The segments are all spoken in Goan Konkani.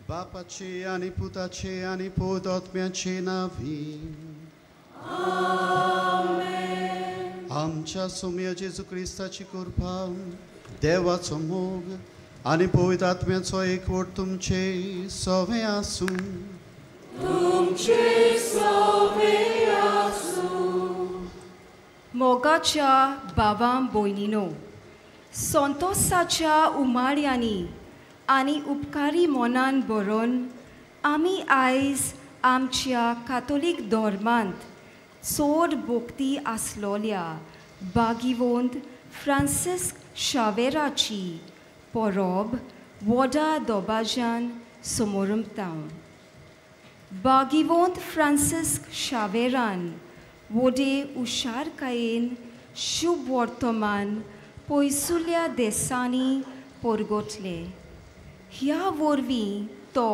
बापाचे आनी पुताचे आनी पवित्र आत्म्याचे नांवी आमच्या सोम्या जेजू क्रिस्ताची कृपा, देवाचो मोग आनी पवित्र आत्म्याचो एकवट तुमचे सवे आसूं. तुमचे सवे आसूं. मोगाच्या भावां भयणीनो, संतोसाच्या उमाळ्यांनी आनी उपकारी मनान बरोवन आमी आयज आमच्या कातोलीक धर्मांत चड भक्ती आसलोल्या बागिवंत फ्रांसिस्क शावेराची परब व्हडा दबाज्यान समोरमता. बागिवंत फ्रांसिस्क शावेरान व्हडे हुशारकायेन शुभ वर्तमान पयसुल्ल्या देसांनी परगटले. ह्या वरवीं तो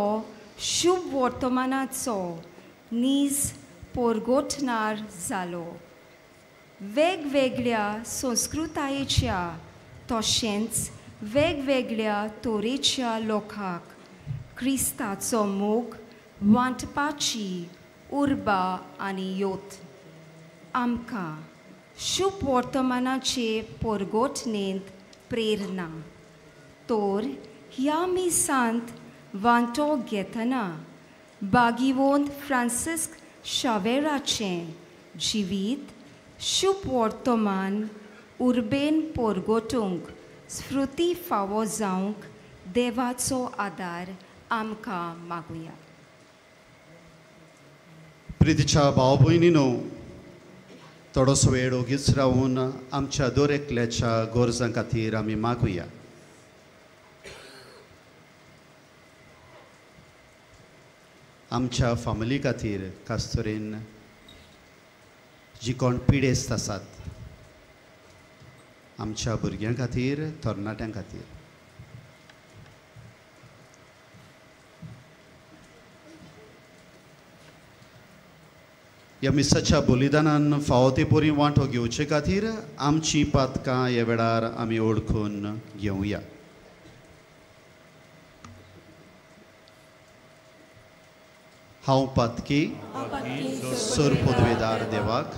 शुभ वर्तमानाचो नीज परगटणार जालो. वेगवेगळ्या संस्कृतायेच्या तशेंच वेगवेगळ्या तरेच्या लोकांक क्रिस्ताचो मोग वांटपाची उर्बा आनी योत आमकां शुभ वर्तमानाचे परगटणेंत प्रेरणा. तर ह्या मिसांत वांटो घेतना बागिवंत फ्रांसिस्क शावेराचें जिवीत शुभ वर्तमान उर्बेन परगटूंक स्फुर्ती फावो जावंक देवाचो आदार आमकां मागुया. प्रितीच्या भाव भयणीनो, थोडोसो वेळ ओगीच रावून आमच्या दर एकल्याच्या गरजां खातीर आमी मागुया. आमच्या फामिली खातीर, खास तरेन जी कोण पिडेस्त आसात, आमच्या भुरग्यां खातीर, तरणाट्यां खातीर. ह्या मिसाच्या बलिदानान फावो ते परी वांटो घेवचे खातीर आमची पातकां ह्या वेळार आमी ओळखून घेवया. हांव पातकी सर पदवेदार देवाक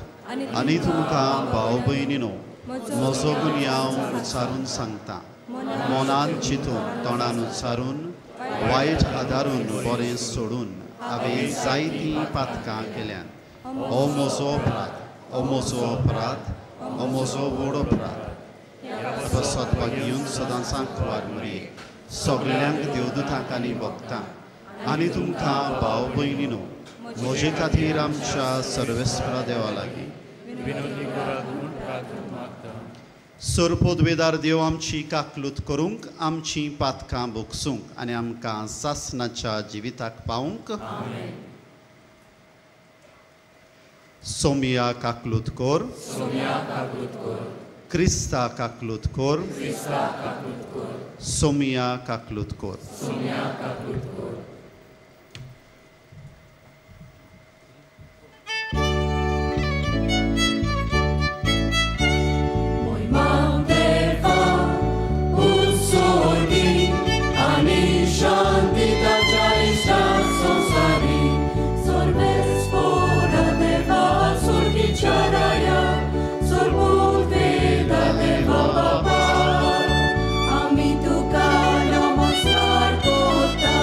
आनी तुमकां भाव भयणीनो म्हजो गुन्यांव उच्चारून सांगता. मनान चिंतून, तोंडान उच्चारून, वायट आदारून, बरें सोडून हांवें जायतीं पातकां केल्यात. हो म्हजो अपराध, हो म्हजो अपराध, हो म्हजो व्हड अपराध. सदपाक घेवन सदांच खुवार मरये सगल्यांक देवदूतांक आनी भक्तां आनी तुमकां भाव भयणीनो म्हजे खातीर आमच्या सर्वेस्परा देवा लागीं सरपोदवेदार देव आमची काकलूत करूंक, आमची पातकां भोगसूंक आनी आमकां सासणाच्या जिविताक पावूंक. सोमिया काकलूत कोर, क्रिस्ता काकलूत कोर, सोमिया काकलूत कोर. Ami tu namaskar kota.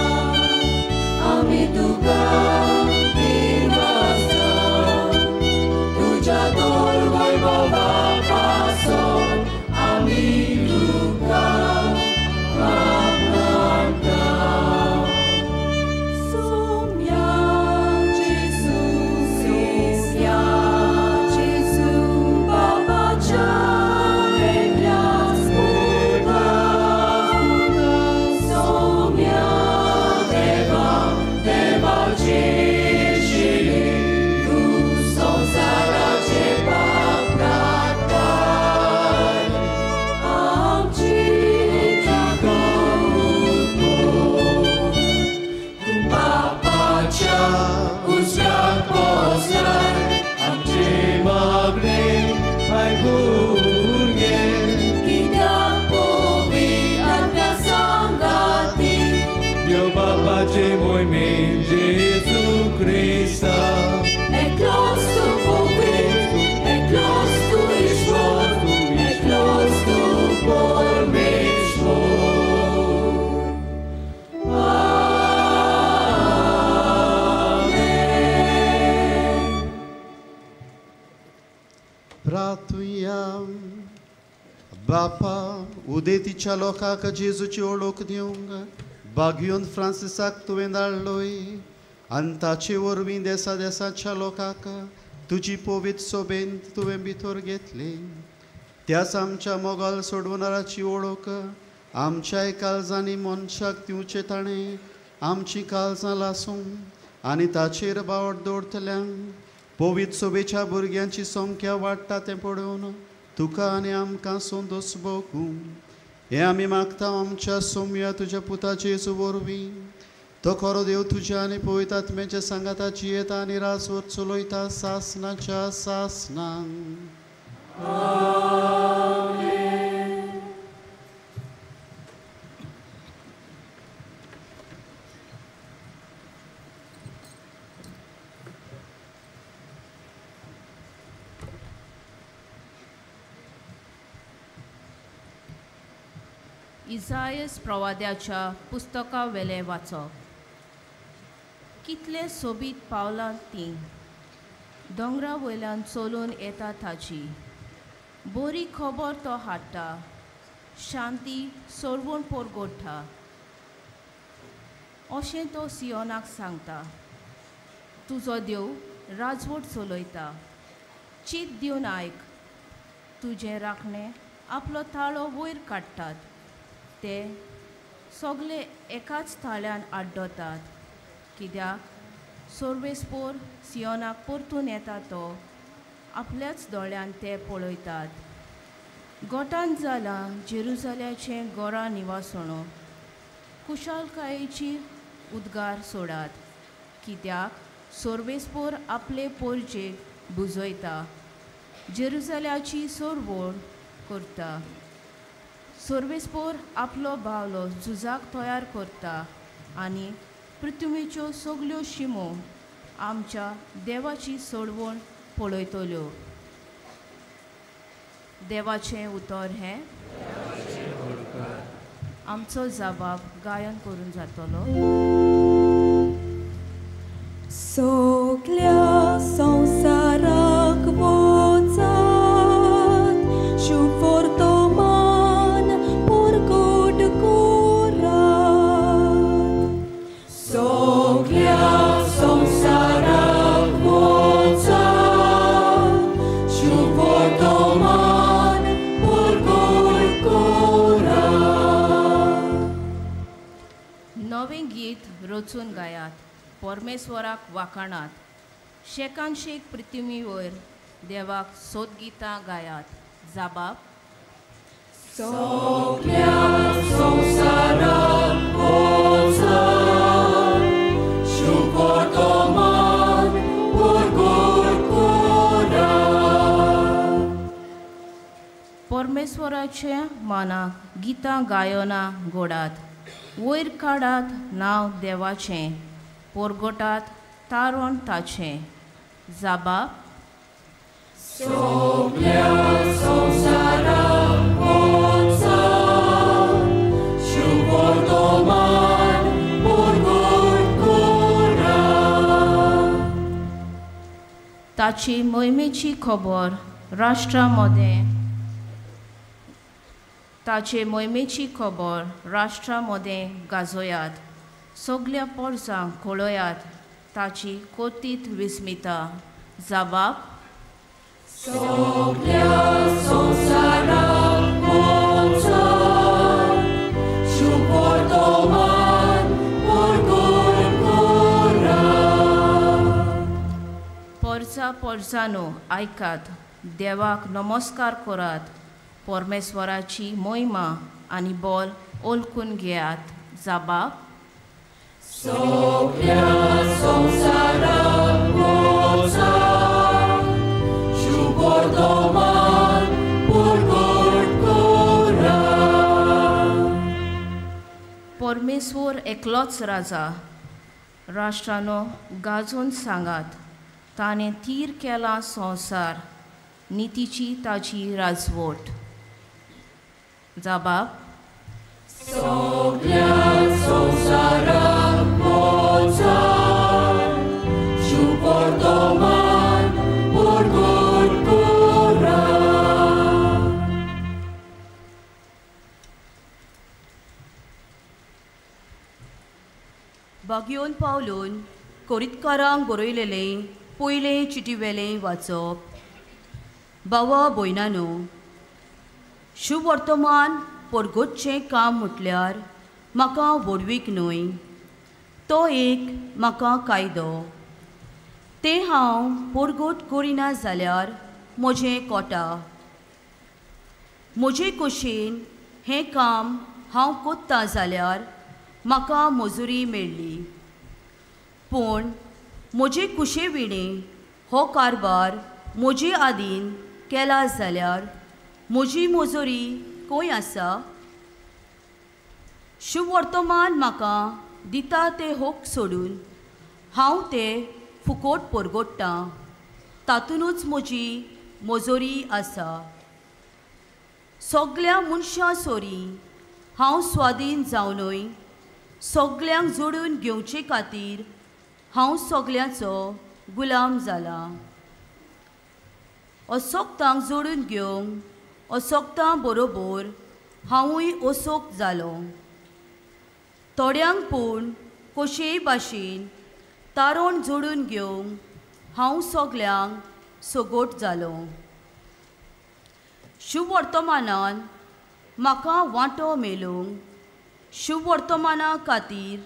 प्रार्थुया. बापा उदेतीच्या लोकांक जेजूची ओळख दिवंक बागयोन फ्रांसिसाक तुवें धाडलोय आनी ताचे वरवीं देसा देसाच्या लोकांक तुजी पवित्र सोबेन तुवें भितर घेतली. त्याच आमच्या मोगाल सोडवणाराची ओळख आमच्याय काळजांनी मनशाक दिवचें ताणें आमची काळजां लासूं आनी ताचेर बावट दवरतल्यांक पवित्र सोबेच्या भुरग्यांची संख्या वाडटा तें पळोवन तुका आनी आमकां संतोश भोगूं. हें आमी मागता आमच्या सोम्या तुज्या पुता जेजू वरवीं. तो खरो देव तुज्या आनी पवित्र आत्म्याच्या सांगाता जियेता आनी राजवट चलयता सासनाच्या सासनां. इजायस प्रवाद्याच्या पुस्तका वेलें वाचप. कितले सोबीत पावलां तीं दोंगरा वयल्यान चलून येता ताची बरी खबर तो हाडटा शांती सोडवण परगोडटा अशें तो सियोनाक सांगता. तुजो देव राजवट चलयता चीत दिवन आयक. तुजें राखणें आपलो ताळो वयर काडटात ते सगळे एकाच थाळ्यान आड्डतात. कित्याक सोर्वेस्पोर सियोनाक परतून येता तो आपल्याच दोळ्यान ते पळयतात. गोटान जालां जेरुजाल्याचें गोरा निवासणो कुशालकायेची उद्गार सोडात. कित्याक सोर्वेस्पोर आपले पोरजेक बुजयता जेरुजाल्याची सोरवण करता. सोर्वेस्पोर आपलो बावलो झुजाक तयार करता आनी पृथ्वीच्यो सगल्यो शिमो आमच्या देवाची सोडवण पळयतल्यो. देवाचें उतर हें आमचो जबाब गायन करून जातलो. सगल्या संवसाराक वचात शुभवर्तमान परगट करात. सगल्या संवसाराक वचात शुभवर्तमान परगट करात. नवें गीत रचून गायात परमेश्वराक वाखाणात. शेकान शेक पृथ्वी वयर देवाक सोदगितां गायात. जाबाब सगल्या संवसाराक वचात शुभवर्तमान परगट करात. परमेश्वराच्या मानाक गितां गायनां गोडात. वयर काडात नांव देवाचें परगटात तारण ताचें. जाबाब सगल्या संवसाराक वचात शुभवर्तमान परगट करात. ताची मोहिमेची खबर राष्ट्रा मदें ताचे मोहिमेची खबर राष्ट्रा मदें गाजोयात. सगल्या पोरसांक कळयात ताची कोतीत विस्मिता. जाबाब सगल्या संवसाराक वचात शुभवर्तमान परगट करात. पोरसा पोरसानो आयकात देवाक नमस्कार करात. परमेश्वराची मोहिमा आनी बोल ओळखून घेयात. जाबाब सगल्या संवसाराक वचात शुभवर्तमान परगट करात. परमेश्वर एकलोच राजा. राष्ट्रानो गाजोवन सांगात ताणें थीर केला संवसार नितीची ताची राजवट. जाबाब सगल्या संवसाराक वचात शुभवर्तमान परगट करात. बागयोन पावलून कोरितकारांक बरयलेलें पयलें चिटीवेलें वाचप. बावा भयणानो, शुभवर्तमान परगटचें काम म्हटल्यार म्हाका व्हडवीक न्हय, तो एक म्हाका कायदो. तें हांव परगट करिना जाल्यार म्हजें कोटा. म्हजे कुशीन हें काम हांव कोत्ता जाल्यार म्हाका मजुरी मेळ्ळी, पूण म्हजे कुशे विणें हो कारबार म्हजे आदीन केला जाल्यार म्हजी मजुरी खंय आसा? शुभवर्तमान म्हाका दिता ते होक सोडून हांव ते फुकोट परगोट्टां, तातूंतच म्हजी मजुरी आसा. सगल्या मनशां सोरी हांव स्वाधीन जावनूय सगल्यांक जोडून घेवचे खातीर हांव सगल्यांचो गुलाम जाला. असोक्तांक जोडून घेवंक असोक्तां बरोबर हांवूय असोक्त जालो. थोड्यांक पूण कशेय भाशेन तारण जोडून घेवंक हांव सगल्यांक सगोट जालो. शुभवर्तमानान म्हाका वांटो मेळूंक शुभवर्तमाना खातीर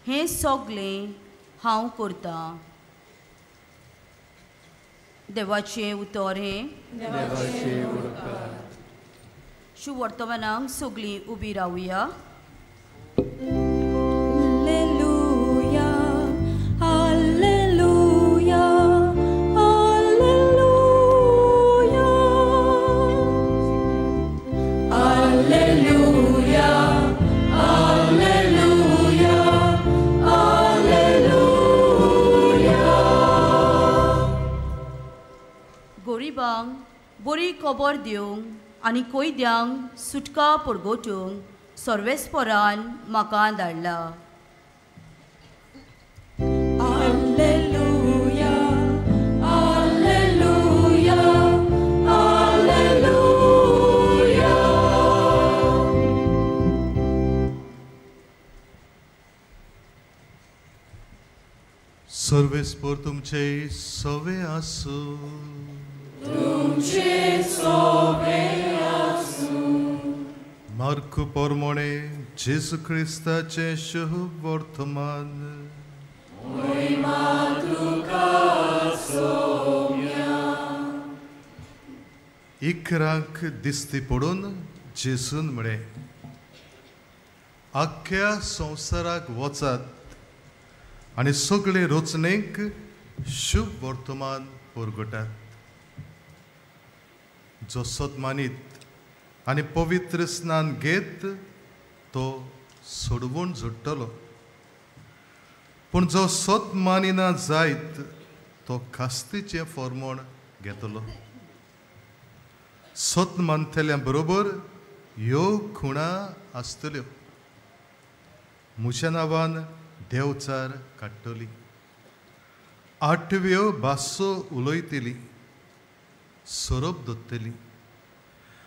हें सगलें हांव करतां. देवाचें उतर हें. शुभवर्तमानाक सगळीं उबी रावया. गरिबांक बरी खबर दिवंक आनी कैद्यांक सुटका परगटूंक सर्वेस्परान म्हाका धाडला. Alleluia, alleluia, alleluia. सर्वेस्पर तुमचे सवे आसूं. तुमचे सोवे आसूं. मार्क पोरमोणे जेजू क्रिस्ताचें शुभ वर्तमान. महिमा तुका सोम्या. इकरांक दिसती पडून जेजून म्हळें, आख्ख्या संवसाराक वचात आनी सगळे रचणेक शुभ वर्तमान परगटात. जो सत मानीत आनी पवित्र स्नान घेत तो सोडवून जोडटलो, पूण जो सत मानिना जायत तो खास्तीचें फॉर्मोण घेतलो. सत मानतल्या बरोबर ह्यो खुणा आसतल्यो. म्हज्या नांवान देवचार काडटली, आठव्यो भासो उलयतली, सोरोप दोत्तली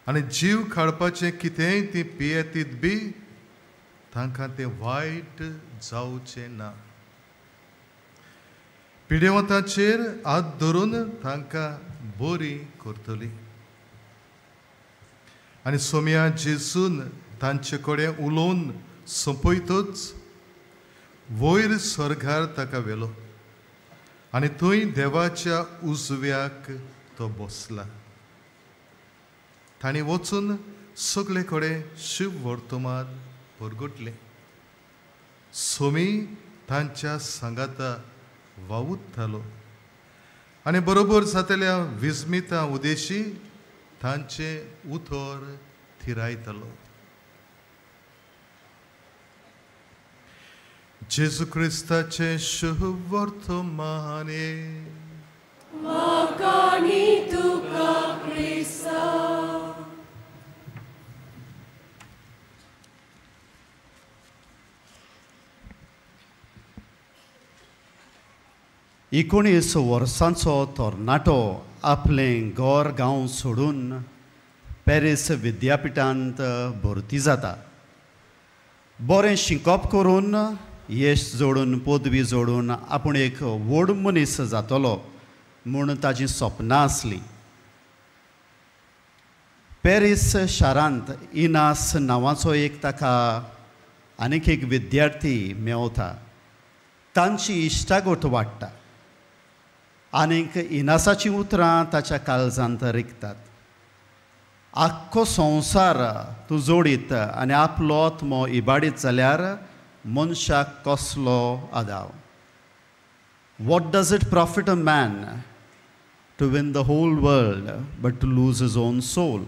आनी जीव काडपाचें कितेंय ती पियेतीत बी तांकां तें वायट जावचें ना. पिडेवंताचेर हात धरून तांकां बरी करतली. आनी सोम्या जेजून तांचे कडेन उलोवन सोंपयतच वयर स्वर्गार ताका व्हेलो आनी थंय देवाच्या उजव्याक तो बसला. तांणी वचून सगळे कडेन शुभ वर्तमान परगटलें. सोमी तांच्या सांगाता वावुरतालो आनी बरोबर जातल्या विस्मिता उदेशी तांचें उतर थिरायतालो. जेजू क्रिस्ताचें शुभ वर्तमान. वाखाणी तुका क्रिस्ता. 19 वर्सांचो तरणाटो आपलें घर गांव सोडून पॅरीस विद्यापिठांत भरती जाता. बरें शिकप करून येश जोडून पदवी जोडून आपूण एक व्हड मनीस जातलो म्हूण ताजी सपनां आसलीं. पॅरीस शारांत इनास नांवाचो एक ताका आनीक एक विद्यार्थी मेवता. तांची इश्टागत वाडटा आनीक इनासाचीं उतरां ताच्या काळजांत रिगतात. आख्खो संवसार तूं जोडीत आनी आपलो आत्मो इबाडीत जाल्यार मनशाक कसलो आदाव. What does it profit a man to win the whole world but to lose his own soul.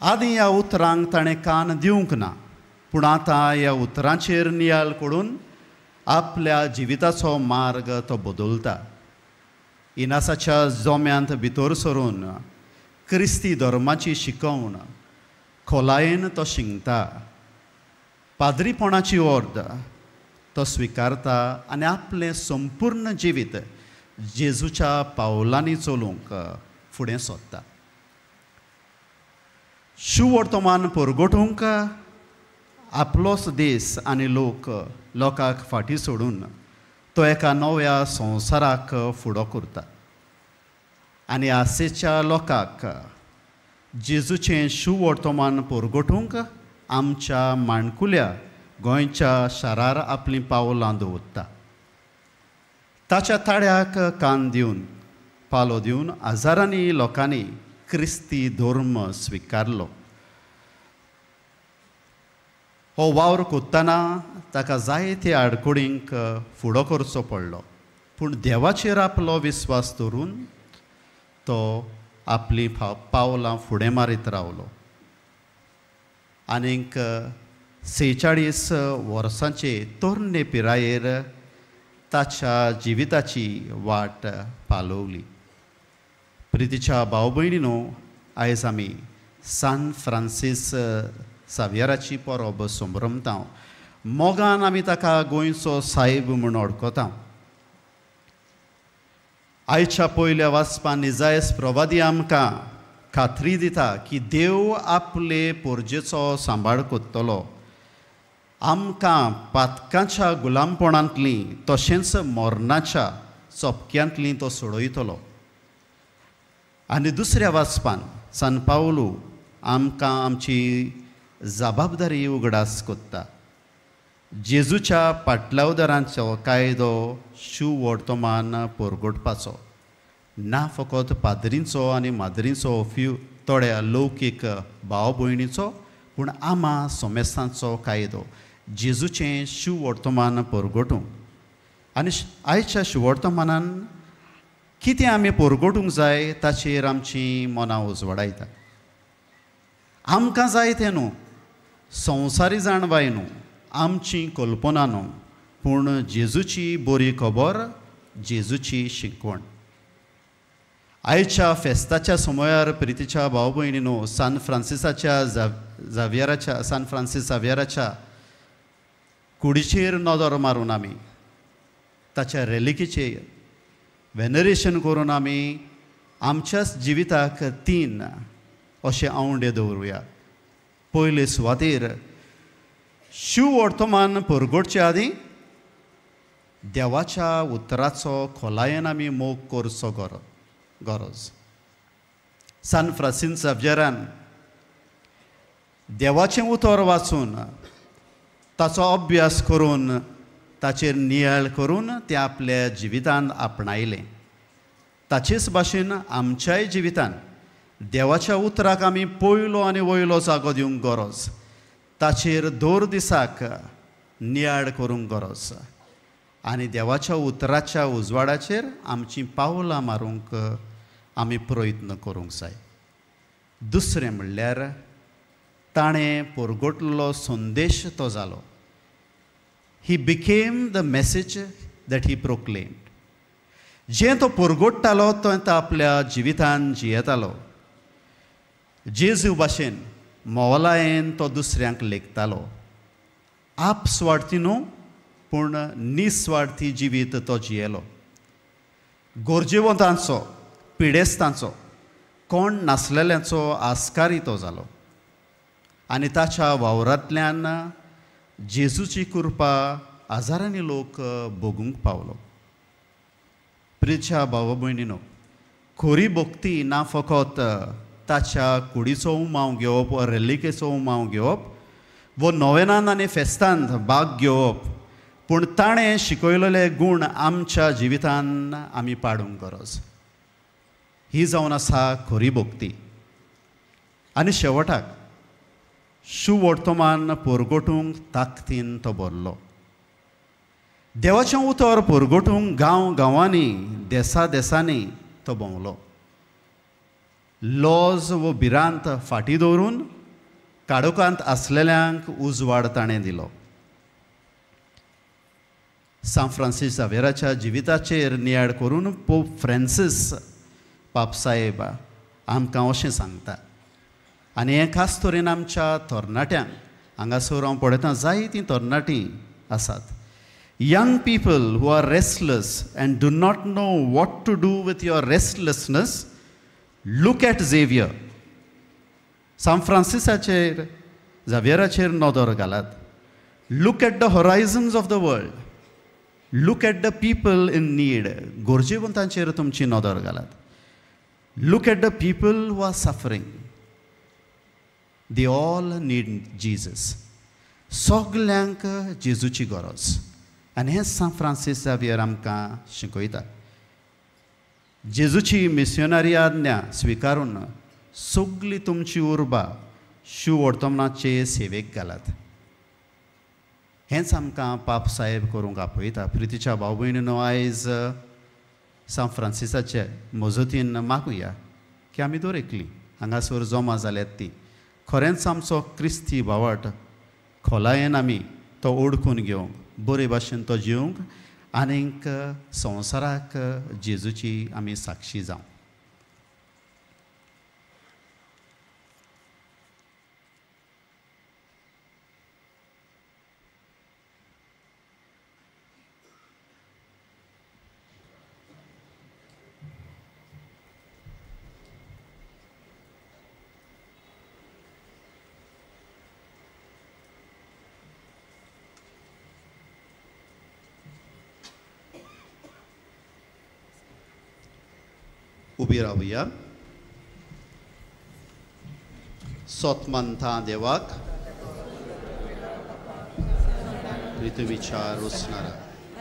आदीं ह्या उतरांक ताणें कान दिवंक ना, पूण आतां ह्या उतरांचेर नियाळ करून आपल्या जिविताचो मार्ग तो बदलता. इनासाच्या जोम्यांत भितर सरून क्रिस्ती धर्माची शिकवण खोलायेन तो शिंकता. पाद्रीपणाची ऑर्द तो स्विकारता आनी आपलें संपूर्ण जिवीत जेजूच्या पावलांनी चलूंक फुडें सोदता. शुवर्तमान परगटूंक आपलोच देश आनी लोक लोकांक फाटीं सोडून तो एका नव्या संवसाराक फुडो करता आनी आसेच्या लोकांक जेजूचें शुवर्तमान परगटूंक आमच्या माणकुल्या गोंयच्या शारार आपलीं पावलां दवरता. ताच्या ताळ्याक कान दिवन पालो दिवन हजारांनी लोकांनी क्रिस्ती धर्म स्विकारलो. हो वावर कोत्तना ताका जायते आडकुडींक फुडो करचो पडलो, पूण देवाचेर आपलो विस्वास दवरून तो आपलीं पावलां फुडें मारीत रावलो. आनीक 46 वर्सांचे तरणे पिरायेर ताच्या जिविताची वाट पालवली. प्रितीच्या भाव भयणीनो, आयज आमी सान फ्रांसीस सावियराची परब संभ्रमता. मोगान आमी ताका गोंयचो साहेब म्हूण वळखता. आयच्या पयल्या वाचपान इजायस प्रवादी आमकां खात्री दिता की देव आपले पोरजेचो सांबाळ करतलो. आमकां पातकांच्या गुलामपणांतली तशेंच मरणाच्या चपक्यांतली तो सोडयतलो. आनी दुसऱ्या वाचपान सान पावलू आमकां आमची जबाबदारी उगडास करता. जेजूच्या पाटलावदारांचो कायदो शुवर्तमान परगटपाचो ना फकत पाद्रींचो आनी माद्रींचो फ्यू थोड्या लौकीक भाव भयणीचो, पूण आमा सोमेस्तांचो कायदो जेजूचें शुवर्तमान परगटूंक. आनी आयच्या शुवर्तमानान कितें आमी परगटूंक जाय ताचेर आमचीं मनां उजवाडायता. आमकां जाय तें न्हू, संवसारी जाणवाय न्हू, आमची कल्पना न्हू, पूण जेजूची बरी खबर, जेजूची शिकवण. आयच्या फेस्ताच्या समयार प्रितीच्या भाव भयणीनो, सान फ्रांसिसाच्या जावियराच्या सान फ्रांसीस जावियराच्या कुडीचेर नदर मारून आमी ताच्या रेलिकीचेर वेनरेशन करून आमी आमच्याच जिविताक 3 अशे आंवडे दवरुया. पयले सुवातेर शुवर्तमान परगटचे आदीं देवाच्या उतराचो खोलायेन आमी मोग करचो गरज. सान फ्रांसीस जावियरान देवाचें उतर वाचून ताचो अभ्यास करून ताचेर नियाळ करून तें आपल्या जिवितांत आपणायलें. ताचेच भाशेन आमच्याय जिवितांत देवाच्या उतराक आमी पयलो आनी वयलो जागो दिवंक गरज, ताचेर दर दिसाक नियाळ करूंक गरज आनी देवाच्या उतराच्या उजवाडाचेर आमचीं पावलां मारूंक आमी प्रयत्न करूंक जाय. दुसरें म्हणल्यार ताणें परगटलो संदेश तो जालो. He became the message that he proclaimed. जें तो परगट्टालो तो आपल्या जिवितान जियेतालो. जेजू भाशेन मोवलायेन तो दुसऱ्यांक लेखतालो. आपस्वार्थी न्हू, पूण निस्वार्थी जिवीत तो जियेलो. गरजेवंतांचो, पिडेस्तांचो, कोण नासलेल्यांचो आस्कारी तो जालो आनी ताच्या वावरांतल्यान जेजूची कृपा हजारांनी लोक भोगूंक पावलो. प्रिच्या भाव भयणीनो, खरी भक्ती ना फकत ताच्या कुडीचो उमाव घेवप वा रेलिकेचो उमाव घेवप वो नोवेनान आनी फेस्तांत भाग घेवप, पूण ताणें शिकयलेले गूण आमच्या जिवितान आमी पाडूंक गरज. ही जावन आसा खरी भक्ती. आनी शेवटाक सुवर्तमान परगटूंक ताकदीन तो भरलो. देवाचें उतर परगटूंक गांव गांवांनी देसा देसांनी तो भोंवलो. लॉज वो भिरांत फाटीं दवरून काडोकांत आसलेल्यांक उजवाड ताणें दिलो. सांत फ्रांसीस झावेराच्या जिविताचेर नियाळ करून पोप फ्रांसीस पापसाहेब आमकां अशें सांगता, आनी हें खास तरेन आमच्या तरणाट्यांक हांगासर हांव पळयता जायतीं तरणाटीं आसात. Young people who are restless and do not know what to do with your restlessness, look at Xavier. सांत फ्रांसिसाचेर झावियराचेर नदर घालात. Look at the horizons of the world, look at the people in need. गरजेवंतांचेर तुमची नदर घालात. Look at the people who are suffering, they all need Jesus. सगल्यांक जेजूची गरज. आनी हें सांत फ्रांसीस झावियर आमकां शिकयता. जेजूची मिशनरी आज्ञा स्विकारून सगली तुमची उर्बा शिववर्तमानाचे सेवेक घालात. हेंच आमकां पाप साहेब करूंक आपयता. प्रितीच्या भाव भयणीनो, आयज सांत फ्रांसिसाचे मजतीन मागुया की आमी दर एकली हांगासर जमा जाल्यात ती खरेंच आमचो क्रिस्ती भावाट खोलायेन आमी तो ओडकून घेवंक, बरे भाशेन तो जिवंक आनीक संवसाराक जेजूची आमी साक्षी जावं. उबी रावया. सोत मानता देवाक पृथ्वीच्या रोसणारा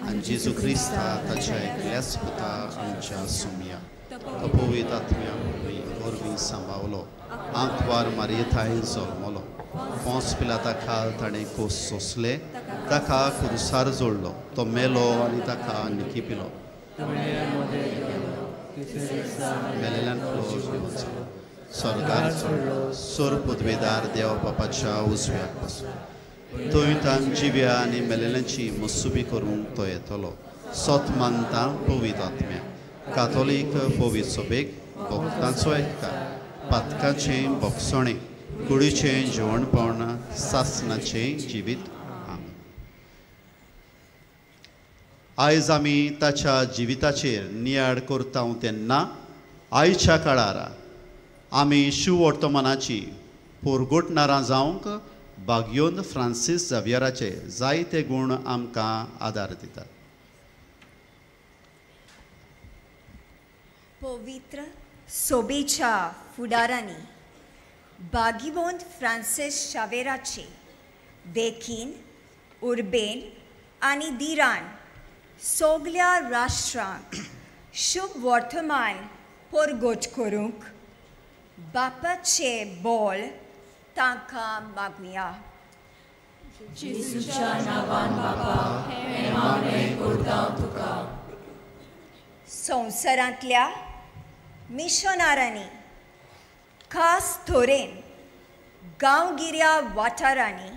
आनी जेजू क्रिस्ता ताच्या एकल्याच पुता आमच्या सुमया तो पवित्र आत्म्या वरवीं सांबावलो, आंकवार मारयेथांय जल्मलो, पोंस पिलाता खाल ताणें कोस सोंसले, ताका खुरसार जोडलो, तो मेलो आनी ताका निकिपिलो, मेलेल्यान स्वर्गार चडलो, सोर पदवेदार देव बापाच्या उजव्याक बसलो, थंय तान जिव्या आनी मेलेल्यांची मसुबी करूंक तो येतलो. सोत मानता पवित्र आत्म्या कातोलीक पवित्र सभेक भक्तांचो एककार, पातकाचें भोगसणें, कुडीचें जेवणपण, सासनाचें जिवीत. आयज आमी ताच्या जिविताचेर नियाळ करता तेन्ना आयच्या काळार आमी शिववर्तमानाची पोरगोटणारां जावंक बागयोन फ्रांसीस झावियराचे जायते गूण आमकां आदार दितात. पवित्र सोबेच्या फुडारांनी बागीबोंद फ्रांसीस शावेराचे देखीन उर्बेन आनी दिरान सगल्या राष्ट्रांक शुभ वर्तमान परगट करूंक बापाचे बोल तांकां मागुया. जेजूच्या नांवान बापा हें मागणें करता तुका. संवसारांतल्या मिशनारांनी खास तरेन गांवगिऱ्या वाठारांनी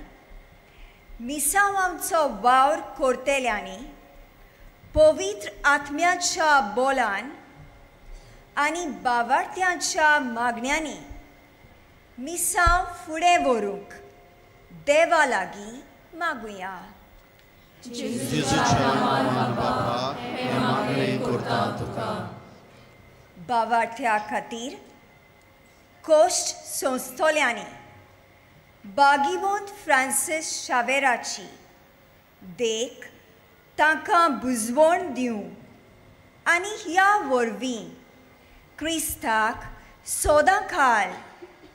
मिसावांचो वावर करतल्यांनी पवित्र आत्म्याच्या बोलान आनी बावार्थ्यांच्या मागण्यांनी मिसांव फुडें व्हरूंक देवा लागीं मागुया. जेजूच्या नांवान बापा हें मागणें करता तुका. बावार्थ्या खातीर कोश्ट संस्थोल्यांनी बागिवंत फ्रांसीस शावेराची देख तांकां बुजवण दिवं आनी ह्या वरवीं क्रिस्ताक सदां खाल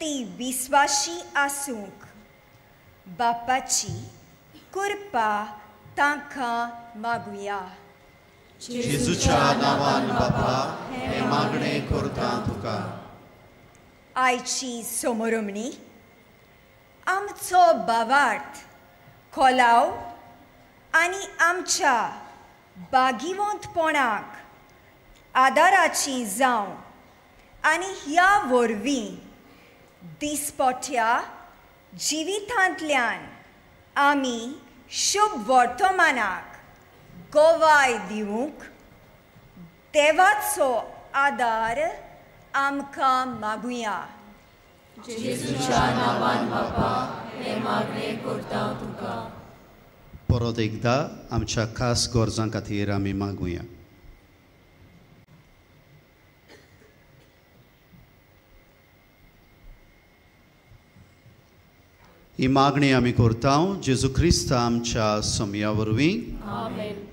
ती विस्वाशी आसूंक बापाची कृपा तांकां मागुया. जेजूच्या नांवान बापा हें मागणें करता तुका. आयची समरमणी आमचो भावार्थ खोलाव आनी आमच्या बागिवंतपणाक आदाराची जावं आनी ह्या वरवीं दिसपट्या जिवितांतल्यान आमी शुभ वर्तमानाक गवाय दिवंक देवाचो आदार आमकां मागुया. जेजूच्या नांवान बापा हें मागणें करता तुका. परत एकदा आमच्या खास गरजां खातीर आमी मागुया. ही मागणी आमी करता जेजू क्रिस्त आमच्या समया वरवीं. आमेन.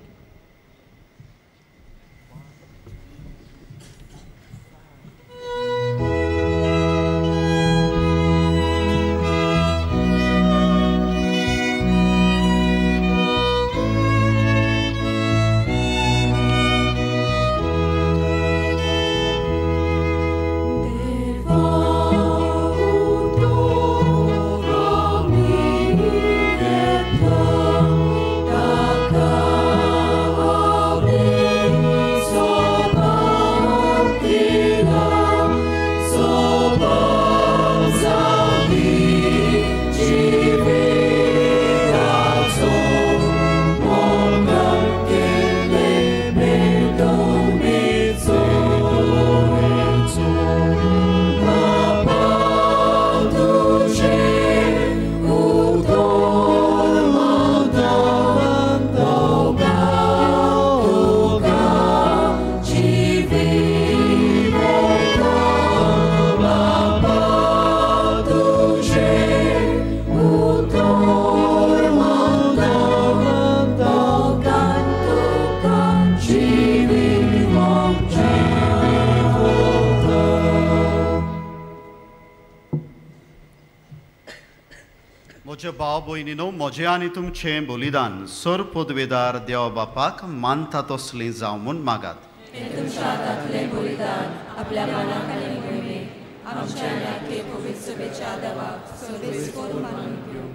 भाव भयणीनो, म्हजें आनी तुमचें बलिदान सर पदवेदार देव बापाक मानता तसलें जावं म्हूण मागात. तुमच्या हातांतलें बलिदान आपल्या मनाक आनी मोहिमेक आमच्या आनी पवित्र सभेच्या देवाक सर्वेस्पर मानून घेवं.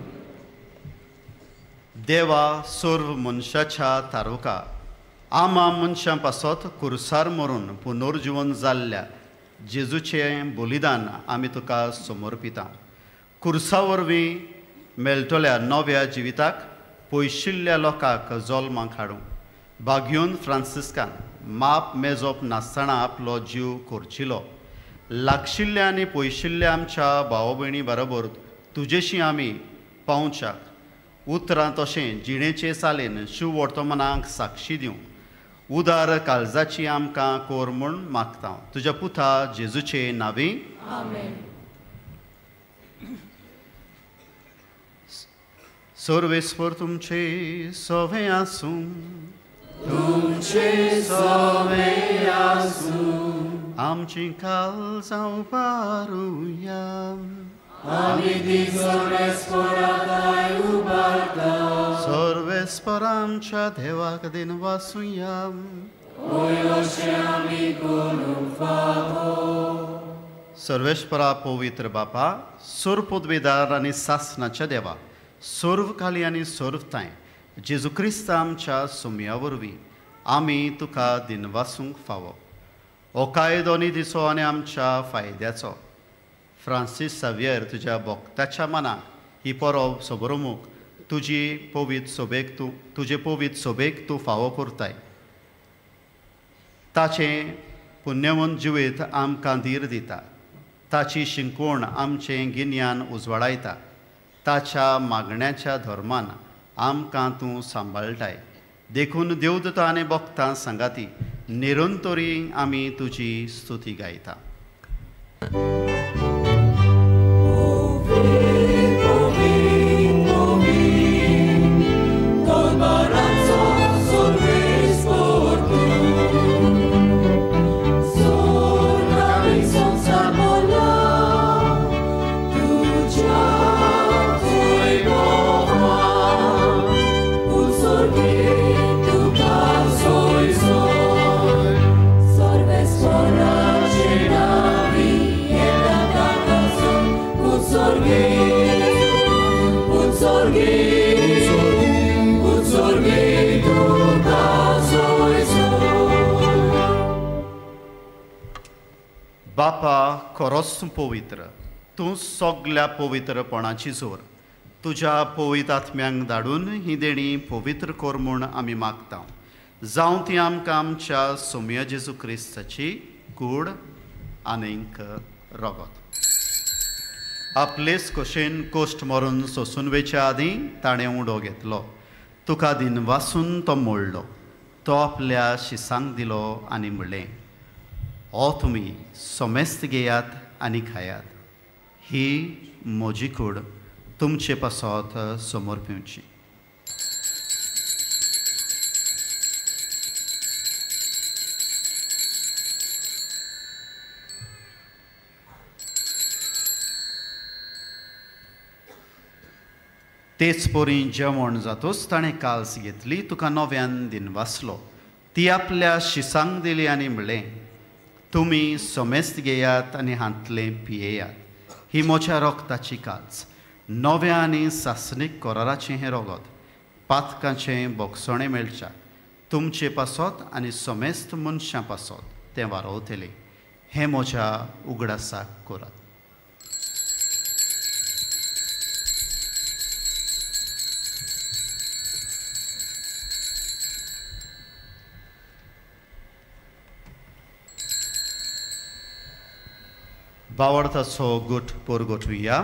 देवा सर्व मनशाच्या तारुका आमा मनशां पासत कुर्सार मरून पुनर्जिवन जाल्ल्या जेजूचें बलिदान आमी तुका समर्पिता. कुर्सा वरवीं मेळटल्या नव्या जिविताक पयशिल्ल्या लोकांक जल्माक हाडूं बागयोन फ्रांसिस्कान माप मेजप नासतना आपलो जीव खर्चिलो. लागशिल्ल्या आनी पयशिल्ल्या आमच्या भाव भयणी बरोबर तुजेशी आमी पावच्याक उतरां तशें जिणेचे चालीन शुवर्तमानाक साक्षी दिवंक उदार काळजाची आमकां कोर म्हूण मागता तुज्या पुता जेजूचे नांवी. आमेन. सर्वेस्पर तुमचे सवे आसूं. तुमचे सवे आसूं. आमची काळजां उबारुया. आमी ती सर्वेस्पराक उबारता. सर्वेस्पर आमच्या देवाक दिनवासुया. अशें आमी करूंक फावो. सर्वेस्परा पवित्र बापा, सर्व पदवेदार आनी सासनाच्या देवा, सर्व काली आनी सर्व तांय जेजू क्रिस्त आमच्या सोम्या वरवीं आमी तुका दिनवासूंक फावो. हो कायदो निधीचो आनी आमच्या फायद्याचो. फ्रांसीस सावियर तुज्या भक्ताच्या मनाक ही परब सबरमूक तुजी पवित्र सोबेक तूं तुजे पवित्र सोबेक तूं फावो करताय. ताचें पुण्यवंत जिवीत आमकां धीर दिता. ताची शिंकवण आमचें गिन्यान उजवाडायता. ताच्या मागण्याच्या धर्मान आमकां तूं सांबाळटाय. देखून देवदूतां आनी भक्तां सांगाती निरंतरी आमी तुजी स्तुती गायता. बापा खरोच तूं पवित्र, तूं सगल्या पवित्रपणाची जोर. तुज्या पवित्र आत्म्यांक धाडून ही देणी पवित्र कर म्हूण आमी मागता. जावं ती आमकां आमच्या सोम्या जेजू क्रिस्ताची कूड आनीक रगत. आपलेच कशेन कोश्ट मरून सोसून वेच्या आदीं ताणें उडो घेतलो, तुका दिनवासून तो मोडलो, तो आपल्या शिसांक दिलो आनी म्हणलें, हो तुमी समेस्त घेयात आनी खायात, ही म्हजी कूड तुमचे पासत समोर पिवची. तेच परी जेवण जातूच ताणें काल्स घेतली, तुका नव्यान दिनवासलो, ती आपल्या शिसांक दिली आनी म्हणलें, तुमी समेस्त घेयात आनी हांतलें पियेयात, ही म्हज्या रगताची काल्स, नव्या आनी सासणीक कराराचें हें रगत, पातकांचें बोगसणें मेळच्या तुमचे पासत आनी समेस्त मनशां पासत तें वारोवतलें. हें म्हज्या उगडासाक करात. बावडताचो गुट पोरगोटुया.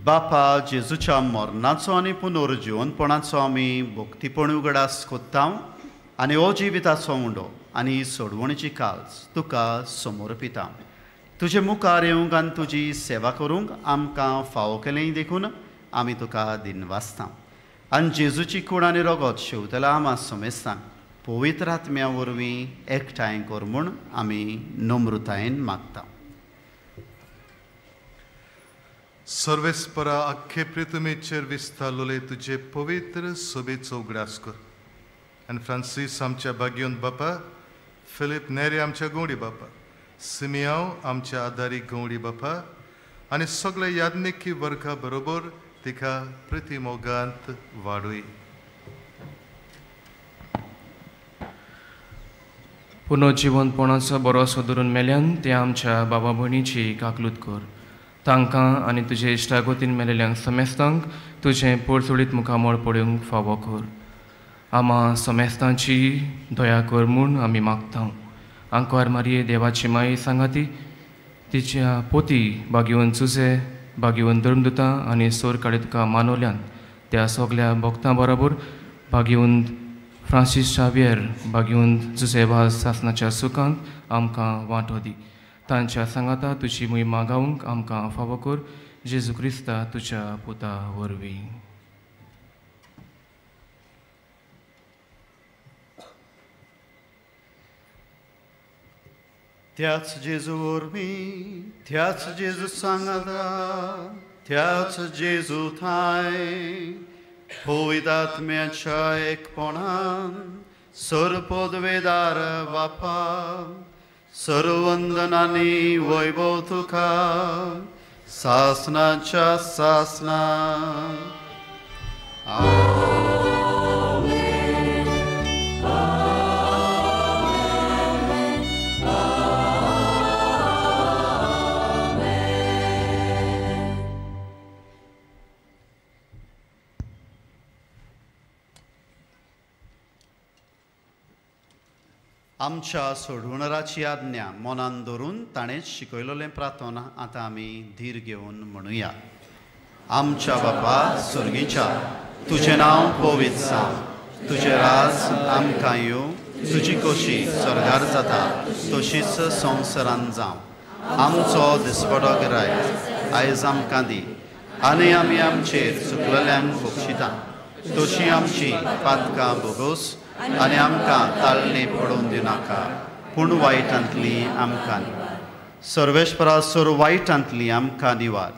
बापा जेजूच्या मरणाचो आनी पुनर्जिवनपणाचो आमी भक्तीपण उगडास कोत्ता आनी हो जिविताचो उंडो आनी सोडवणीची काल्स तुका समर्पिता. तुजे मुखार येवंक आनी तुजी सेवा करूंक आमकां फावो केलें देखून आमी तुका दिनवासता. आनी जेजूची कूड आनी रगत शेवतल्या आमा समेस्तांक पवित्र आत्म्या वरवीं एकठांय कर म्हूण आमी नम्रतायेन मागता. सर्वेस्परा आख्खे पृथ्वीचेर विस्तारलोले तुजे पवित्र सोबेचो उगडास कर. आनी फ्रांसीस आमच्या भाग्योन बापा, फिलीप नेरे आमच्या गवडी बापा, सिमियांव आमच्या आदारी गवडी बापा आनी सगळे याज्ञिकी वर्गा बरोबर तिका प्रतिमोगांत वाडूय. पुनर्जिवनपणाचो बरोसो धरून मेल्यान ते आमच्या बाबा भयणीची काकलूत कर. तांकां आनी तुजे इश्टागतीन मेलेल्यांक समेस्तांक तुजें पोरसुळीत मुखामळ पळोवंक फावो कर. आमा समेस्तांची दया कर म्हूण आमी मागता. आंकवार मारये देवाची माई सांगाती तिच्या पोती बागेवन चुजे बागेवन धर्मदुतां आनी सोर काडी तुका मानवल्यान त्या सगल्या भक्तां बरोबर बागेवन फ्रांसीस शावियर बागेवन जुजे वाज सासनाच्या सुखांत आमकां वांटो दी. तांच्या सांगाता तुजी मोहिमा गावंक आमकां फावो कर. जेजू क्रिस्ता तुज्या पुता वरवीं. त्याच जेजू वरवीं, त्याच जेजू सांगाता, त्याच जेजू थांय पवित्र आत्म्याच्या एकपणान सर्वपदवेदार बापा सर्वंदनानी वैभव तुका सासनाच्या सासना. आमच्या सोडवणाराची आज्ञा मनान धरून ताणें शिकयलेलें प्रार्थना आतां आमी धीर घेवन म्हणुया. आमच्या बापा स्वर्गीच्या, तुजें नांव पवित्र जावं, तुजें राज आमकां येवं, तुजी खोशी स्वर्गार जाता तशीच संवसारान जावं. आमचो दिसपडो गिराय आयज आमकां दी आनी आमी आमचेर चुकलेल्यांक बक्षिता तशी आमची पातकां भोगोस आनी आमकां ताळणे पडोवन दिनाका, पूण वायटांतली आमकां. सर्वेस्परा सोर वायटांतली आमकां निवार.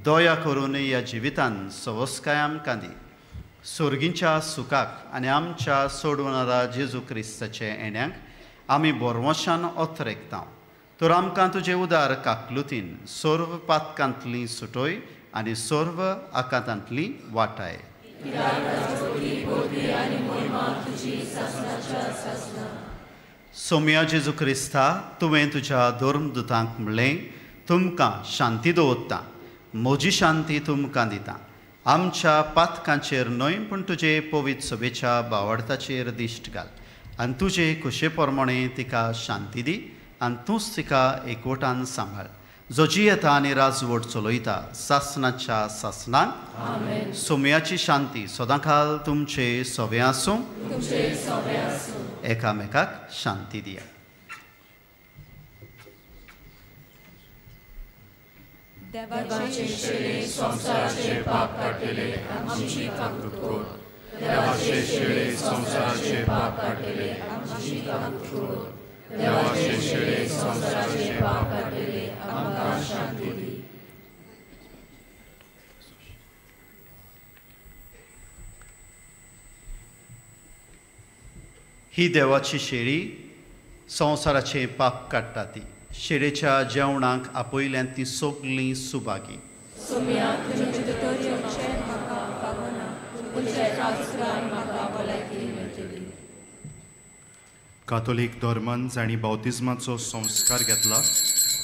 दया करून ह्या जिवितान सवस्काय आमकां दी. सोर्गींच्या सुखाक आनी आमच्या सोडवणारा जेजू क्रिस्ताचे येण्याक आमी बोरवशान ओतरेकता. तर आमकां तुजे उदार काकलुतीन सर्व पातकांतली सुटोय आनी सर्व आकांतांतली वाटाय. सोम्या जेजू क्रिस्ता, तुवें तुज्या धर्मदुतांक म्हणलें, तुमकां शांती दवरता, म्हजी शांती तुमकां दिता. आमच्या पातकांचेर न्हय पूण तुजे पवित्र सभेच्या बावडताचेर दिश्ट घाल आनी तुजे खुशे प्रमाणे तिका शांती दी आनी तूंच तिका एकवटान सांबाळ, जो जियेता आनी राजवट चलयता सासनाच्या सासनाक. सोम्याची शांती सदांकाल तुमचे सवे आसूं. एकामेकाक शांती दिया. देवाचे शेळे संवसाराचे पाप काडटले आमची काकूत कर. देवाचे शेळे संवसाराचे पाप काडटले आमची काकूत कर. देवाचे शेळे संवसाराचे पाप काडटले आमकां शांती दी. ही देवाची शेळी संवसाराचे पाप काडटा. ती शेळेच्या जेवणाक आपयल्यान ती सगळीं सुभागी. सोम्या, तुजे भितर येवचें म्हाका फावना, पूण तुज्या एका उतरान म्हाका भलायकी मेळटली. कातोलीक धर्मान जांणी बावतिज्माचो संस्कार घेतला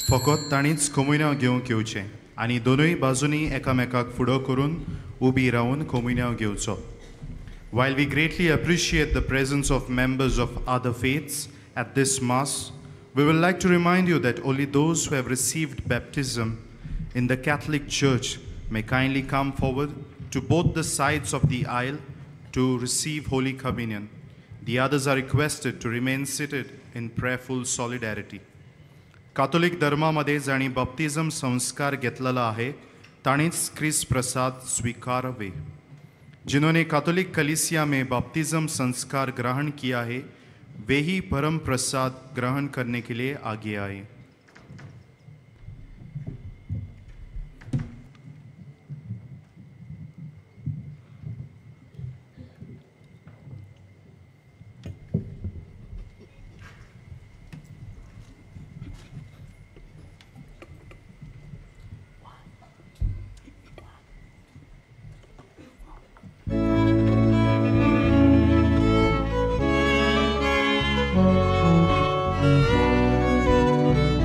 फकत तांणीच कोमुन्यांव घेवंक येवचें आनी दोनूय बाजूंनी एकामेकाक फुडो करून उबी रावन कोमुन्यांव घेवचो. While we greatly appreciate the presence of members of other faiths at this Mass, we would like to remind you that only those who have received baptism in the Catholic Church may kindly come forward to both the sides of the aisle to receive Holy Communion. The others are requested to remain seated in prayerful solidarity. Catholic धर्मामध्ये जांणी बाप्तिझम संस्कार घेतलेला आहे तांणीच क्रिस्त प्रसाद स्वीकारावे. जिन्होंने कैथोलिक कलीसिया में बाप्तिज्म संस्कार ग्रहण किया है वे ही परम प्रसाद ग्रहण करने के लिए आगे आए. Thank you.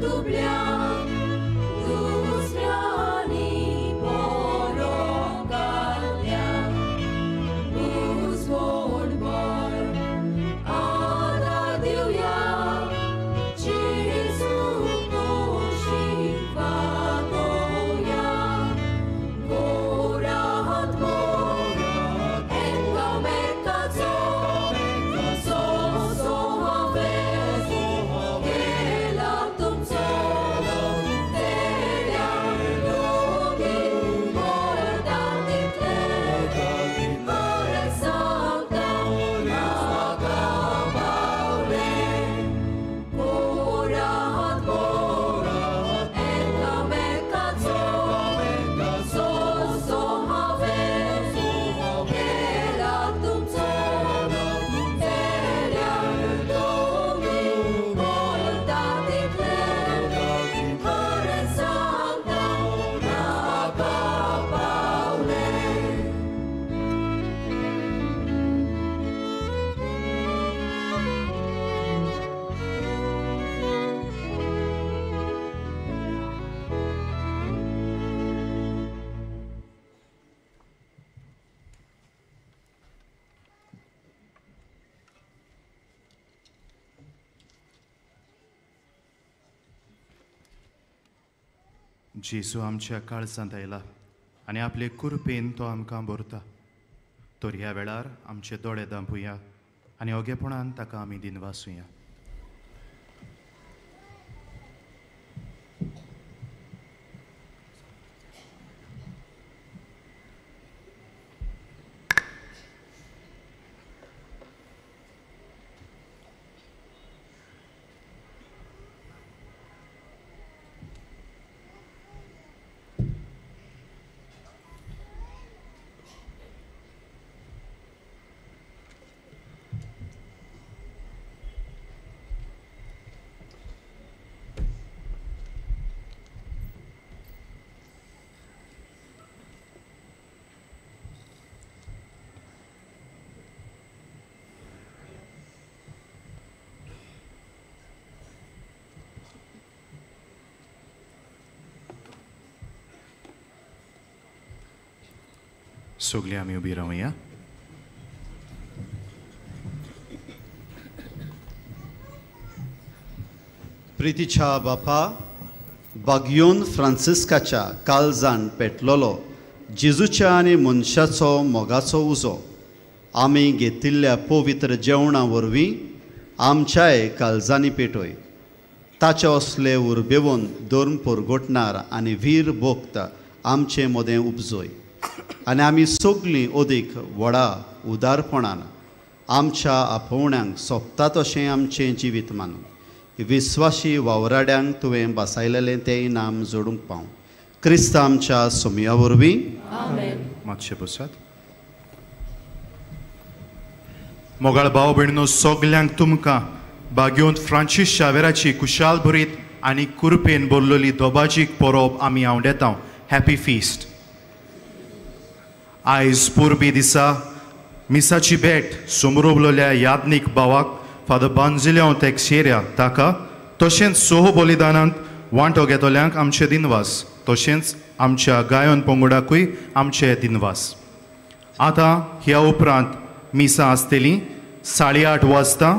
दुबळ्यांक दुसऱ्यांनी बरो घातल्या बुजवणभर आदार दिवया जेजू कशी वागोवया गोरात मोग एकामेकाचो सोंसो हांवें केला तुमचो तेल्या लोगी करता तितलें खरें सांगता म्हाका पावलें गोरात मोग एकामेकाचो सोंसो हांवें केला तुमचो तेल्या लोगी करता तितलें खरें सांगता म्हाका पावलें. जेजू आमच्या काळजांत आयला आनी आपले कुरपेन तो आमकां भरता. तर ह्या वेळार आमचे दोळे दांपुया आनी ओगेपणान ताका आमी दिनवासुया. सगळीं आमी उबी रावया. प्रितीच्या बापा, बागयोन फ्रांसिस्काच्या काळजान पेटलोलो जेजूच्या आनी मनशाचो मोगाचो उजो आमी घेतिल्ल्या पवित्र जेवणा वरवीं आमच्याय काळजांनी पेटय. ताचे असले उर्बेवन धर्म परगटणार आनी वीर भोक्त आमचे मदें उपजय आनी आमी सगळीं अदीक व्हडा उदारपणान आमच्या आपोवण्यांक सोंपता तशें आमचें जिवीत मानून विस्वाशी वावराड्यांक तुवें बसायलेलें तें इनाम जोडूंक पावूं. क्रिस्त आमच्या सोमया वरवीं. मातशें बसात. मोगाळ भाव भयणीनो, सगल्यांक तुमकां बागयोंत फ्रांसीस शावेराची कुशाल भरीत आनी कुरपेन भरलेली दोबाजीक परब आमी आवडेता. Happy feast. आयज परबी दिसा मिसाची भेट समरोबलोल्या याज्ञीक भावाक फादर बांजिल्यांव तेक्सेरिया ताका तशेंच सोह बलिदानांत वांटो घेतल्यांक आमचे दिनवास, तशेंच आमच्या गायन पंगडाकूय आमचे दिनवास. आतां ह्या उपरांत मिसां आसतलीं 8:30 वाजता,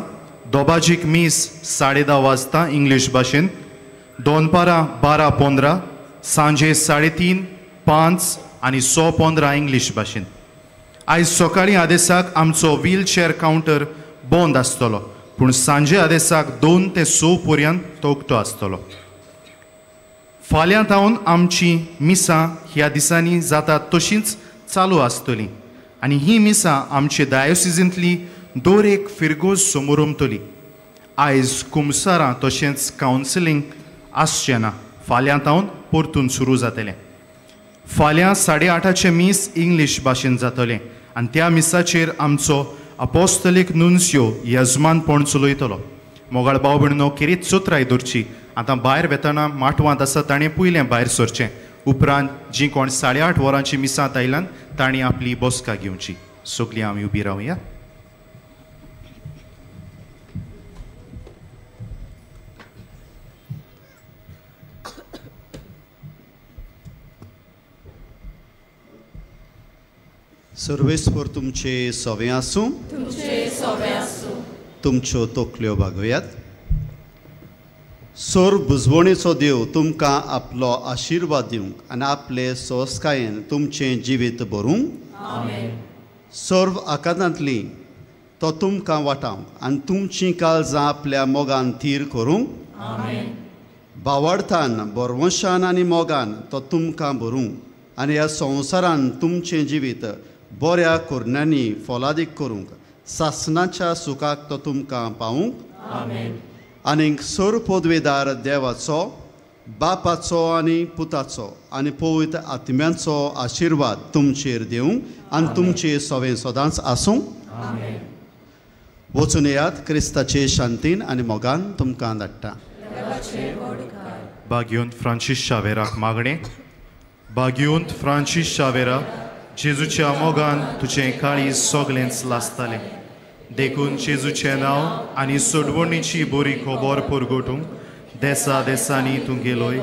दोबाजीक मीस 10:30 वाजता इंग्लीश भाशेन, दोनपारां 12:15, सांजे 3:30, 5 आनी 6:15 इंग्लीश भाशेन. आयज सकाळीं आदेसाक आमचो व्हीलचेअर कावंटर बंद आसतलो, पूण सांजे आदेसाक 2 ते 6 पर्यंत तो उक्तो आसतलो. फाल्यां तावन आमची मिसां ह्या दिसांनी जातात तशींच चालू आसतलीं आनी ही मिसां आमचे डायोसिजींतली दर एक फिरगोज समोरमतली. आयज कुमसारां तशेंच कावन्सिलींग आसचें ना, फाल्यां तावन परतून सुरू जातलें. फाल्यां 8:30 मीस इंग्लीश भाशेन जातलें आनी त्या मिसाचेर आमचो अपोस्तलीक नुन्सियो यजमानपण चलयतलो. मोगाळ भाव भयणीनो, खेरीत चतुराय दवरची. आतां भायर वेतना माटवांत आसा ताणें पयलें भायर सरचें, उपरांत जीं कोण 8:30 वरांची मिसांत आयल्यान तांणी आपली बसका घेवची. सगळीं आमी उबी रावया. सर्वेस्पर तुमचे सोवे आसूं, तुमचे सोवे आसूं. तुमच्यो तकल्यो बागोयात. सोर बुजवणेचो देव तुमकां आपलो आशिर्वाद दिवंक आनी आपले सोंसकायेन तुमचें जिवीत भरूंक. सर्व आकारांतली तो तुमकां वाटावंक आनी तुमचीं काळजां आपल्या मोगान थीर करूंक. बावडतान बरवंशान आनी मोगान तो तुमकां भरूंक आनी ह्या संवसारान तुमचें जिवीत बऱ्या कोरण्यांनी फोलादीक करूंक सासणाच्या सुखाक तो तुमकां पावूंक. आनीक सर पदवेदार देवाचो, बापाचो आनी पुताचो आनी पवित्र आत्म्याचो आशिर्वाद तुमचेर दिवंक आनी तुमचे सवें सदांच आसूं. वचून येयात क्रिस्ताचे शांतीन आनी मोगान तुमकां धाडटा. बागियोंत फ्रांसीस शावेराक मागणें. बागियोंत फ्रांसीस शावेरा, जेजूच्या मोगान तुजें काळीज सगळेंच लासतालें, देखून जेजूचें नांव आनी सोडवणीची बरी खबर परगटूंक देसा देसांनी तूं गेलोय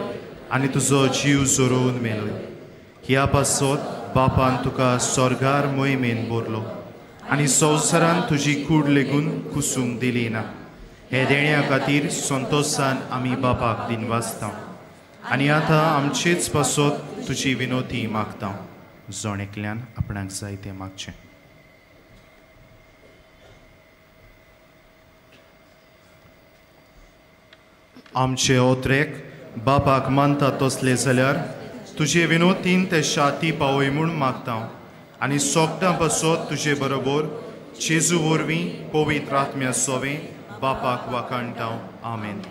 आनी तुजो जीव जोरोवन मेलोय. ह्या पासत बापान तुका स्वर्गार मोहिमेन भरलो आनी संवसारान तुजी कूड लेगून कुसूंक दिली ना. हे देण्या खातीर संतोशान आमी बापाक दिनवासता आनी आतां आमचेच पासत तुजी विनोती मागता. जण एकल्यान आपणाक जाय तें मागचें. आमचे ओत्रेक बापाक मानता तसले जाल्यार तुजे विनोतीन ते शाती पावय म्हूण मागता आनी सोगटां पासत तुजे बरोबर जेजू वरवीं पवित्र आत्म्या सोवें बापाक वाखाणटा. आमेन.